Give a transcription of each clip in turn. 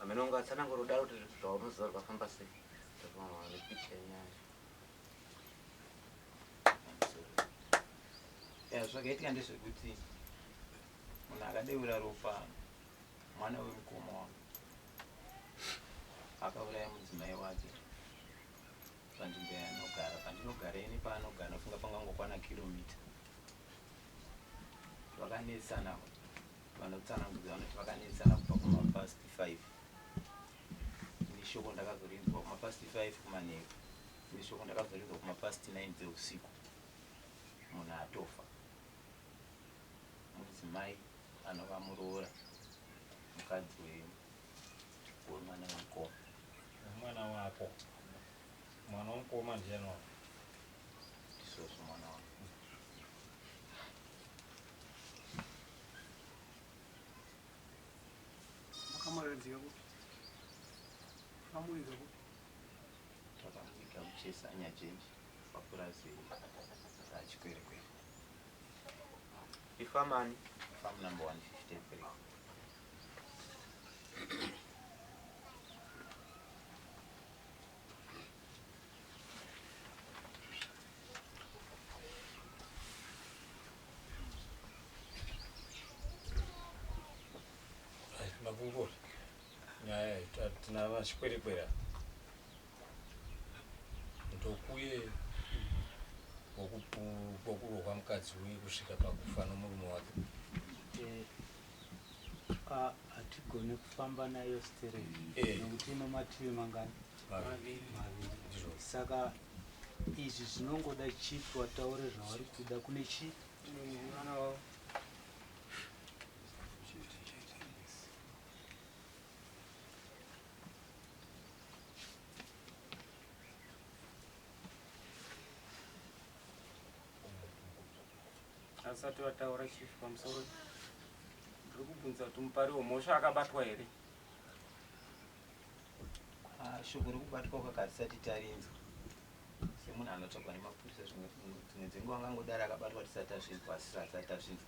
Hameno ungatsanangura kudaro kuti zvaunoziva zvakafamba sei. Takaona nepicha yenyaya. Ya, zvakaitika ndezvekuti munhu akadeura ropa mwana wemukoma wangu akauraya mudzimai wake panzvimbo yaanogara pandinogara ini paanogara nofunga pangangokwana kilomita vakanetsana vanotsanangudza vanoti vakanetsana kubva kumapast 5 neshoko ndakazorinzwa kumapast 5 kumanheru neshoko ndakazorinzwa kumapast 9 dzeusiku munhu atofa mudzimai anova muroora mukadzi wemwana wemukoma mwana wako mwana wemukoma ndiyani wako ndizvozvo mwana wangu Makamuradzika kupi? Makamuviga kupi? Takamuviga kuchesa Nyajenje papurazi raChikwerekwere. Ifarm ani? Farm number 153. Makunguri nyaya tina vachikwerekwera ndokuye wokurohwa mukadzi uye kusvika pakufa nomurume wake. Eh, hatigone kufamba nayo stereki eh. nokuti ino mativi mangani maviri saka izvi zvinongoda chief wataure zvavari kuda kune chi mwana wavo Asati vataura chief pamusoro ndiri kubvunza kuti mupari wemhosva akabatwa here? Ah, shoko rekubatwa kwake hatisati tarinzwa semunhu anotsvagwa nemapurisa zvimwe dzimwe dzenguva angangodaro akabatwa tisati tazvinzwa asi hatisati tazvinzwa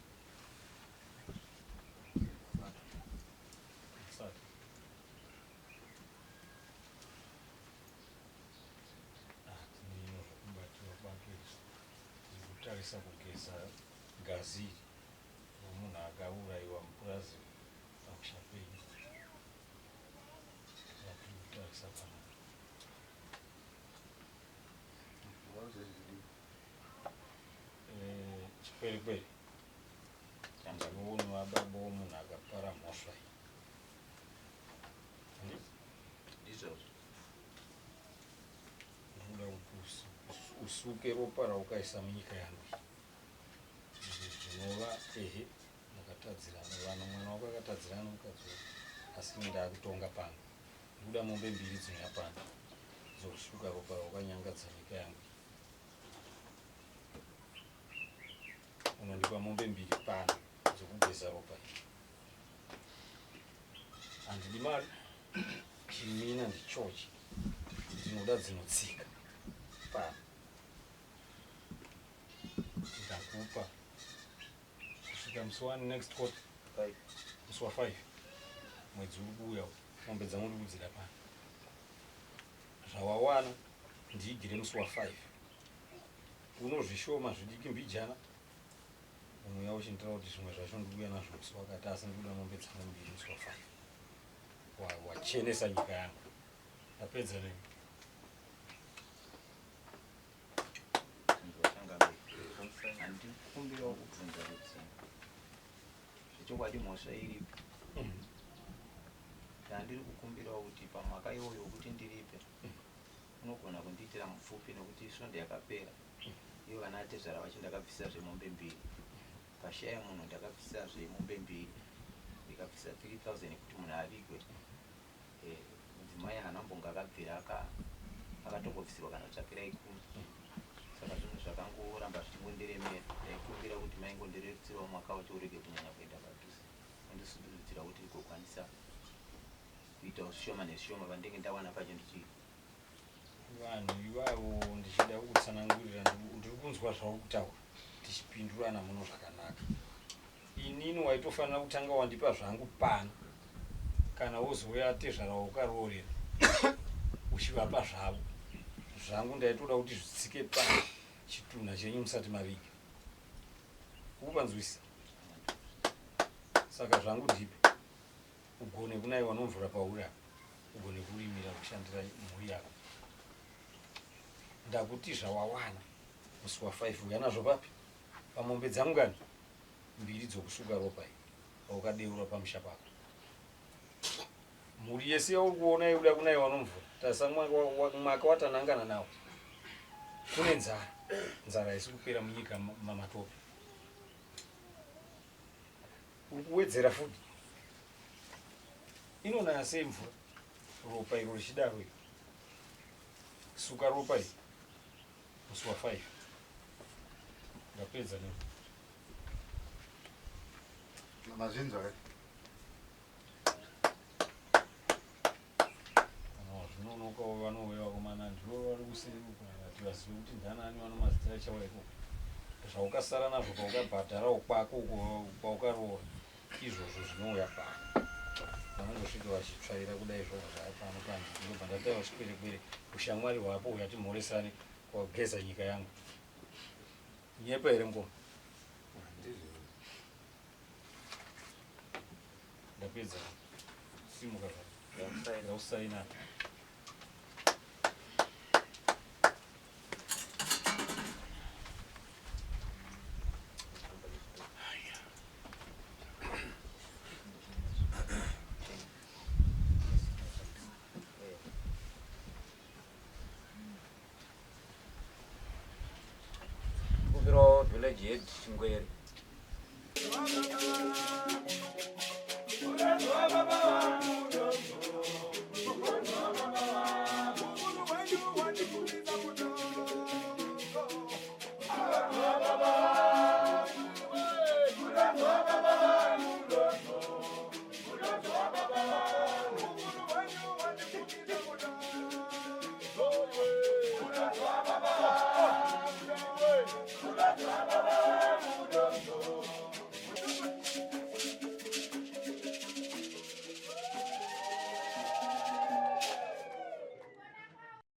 Kutarisa kugeza ngazi romunhu akaurayiwa mupurazi pamusha penyu zvatiri kutarisa panapa. Eh, chikwerekwere changamuoni wababa womunhu akapara mhosva iyi handiti ndizvozvo ndinoda kuti usuke ropa raukaisa munyika yangu iyi zvinova ehe makatadzirana vanhu mwana wako akatadzirana mukadzi wako asi ini ndaakutonga pano ndikuda mombe mbiri dzinouya pano dzokusuka ropa raukanyangadza nyika yangu unondipa mombe mbiri pano dzokugeza ropa iri handidi mari chimina ndichochi ndinoda dzinotsika pano ndakupa kusvika musi wa next court musi wa 5 mwedzi uri kuuya mombe dzangu ndiri kudzida pano zvawawana ndiigire musi wa 5 unozvishoma zvidiki mbijana unouya uchinditaura kuti zvimwe zvacho ndikuuya nazvo musi wakati asi ndikuda mombe dzangu mbiri musi wa 5 wachenesa nyika yangu ndapedza nei Handikumbirawo kubvunza kuti zvechokwadi mhosva iripi ndandiri kukumbirawo kuti pamwaka iwoyo wekuti ndiripe unogona kundiitira mupfupi nekuti svondo yakapera iyo vana atezvara vacho ndakabvisa zvemombe mbiri pashaya munhu ndakabvisa zvemombe mbiri ndikabvisa 3000 yekuti munhu avigwe Eh, mudzimai haana kumbonge akabvira akatombobvisirwa kana tsvakirai kumi saka zvinhu zvakangoramba zvichingondiremera ndaikumbira kuti maingondirerutsirawo mwaka wacho urege kunyanya kuenda padhuze ondisudurudzira kuti ndigokwanisa kuitawo zvishoma nezvishoma pandinenge ndawana pacho ndichi Vanhu ivavo ndichida kukutsanangurira ndiri kunzwa zvauri kutaura tichipindurana muno zvakanaka. Inini waitofanira kutanga wandipa zvangu pano. Kana wozouya atezvara waukaroorera uchivapa zvavo. Zvangu ndaitoda kuti zvitsike pano chitunha chenyu musati maviga. Ukupanzwisisa? Saka zvangu ndipe ugone kunaiwa nomvura pauri apa, ugone kurimira kushandira mhuri yako. Ndakuti zvawawana musi wa 5 uya nazvo papi? Pamombe dzangu kani mbiri dzokusuka ropa iyi raukadeura pamusha pako. Mhuri yese yauri kuona yekuda kunaiwa nomvura, tarisa mwaka watanangana nawo. Kune nzara, nzara haisi kupera munyika mamatope. Uri kuwedzera futi. Inonaya sei mvura ropa iro richidaro iro? Suka ropa iri musi wa 5. Ndapedza ne. Mazvinzwa ke? Kana zvinonoka vanouya vakomana ndivo vari kuseri uko vakati vazive kuti ndanani vano mazita achauya ikoko. Zvaukasara nazvo paukabhadharawo kwako uko kwaukaroora izvozvo zvinouya pano. Vanongosvika vachitsvaira kudai zvobva zvaya pano panze ndobva ndataura chikwerekwere ushamwari hwapo uya timhoresane kwageza nyika yangu. Nyepa here mukoma? Ndapedza. Simuka zvako. Ndausaina. Kumbiro village head Chingwere.